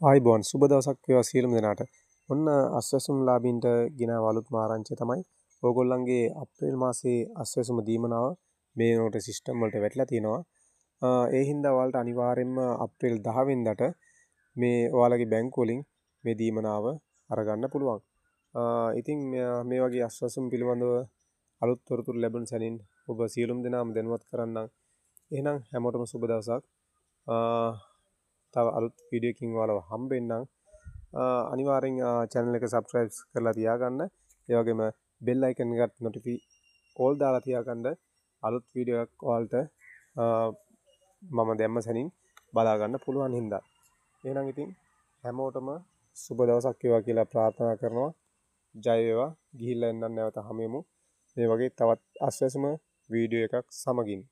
ආයුබෝවන්, සුබ දවසක් වේවා සියලුම දෙනාට. ඔන්න අස්වැසුම් ලාභීන්ට ගෙනාව අලුත්ම ආරංචිය තමයි ඕගොල්ලන්ගේ අප්‍රේල් මාසයේ අස්වැසුම දීමනාව මේ වෙනකොට සිස්ටම් වලට වැටිලා තියෙනවා. ඒ හින්දා ඔයාලට අනිවාර්යෙන්ම අප්‍රේල් 10 වෙනිදාට මේ ඔයාලගේ බැංකුව වලින් මේ දීමනාව අරගන්න පුළුවන්. ඉතින් මේ වගේ අස්වැසුම් පිළිබඳව අලුත් තොරතුරු ලැබුණ සැනින් ඔබ සියලුම දෙනාම දැනුවත් කරන්නම්. එහෙනම් හැමෝටම සුබ දවසක්. තව අලුත් වීඩියෝ එකකින් ඔයාලව හම්බෙන්නම්. අනිවාර්යෙන් චැනල් එක සබ්ස්ක්‍රයිබ් කරලා තියාගන්න. ඒ වගේම බෙල් අයිකන් එකත් නොටිෆි ඕල් දාලා තියාගන්න. අලුත් වීඩියෝ එකක් ඔයාලට මම දැම්ම සැනින් බලා ගන්න පුළුවන් හින්දා. එහෙනම් ඉතින් හැමෝටම සුබ දවසක් වේවා කියලා ප්‍රාර්ථනා කරනවා. ජය වේවා. ගිහිල්ලා එන්නම්, නැවත හමුවෙමු මේ වගේ තවත් අස්වැසුම වීඩියෝ එකක් සමගින්.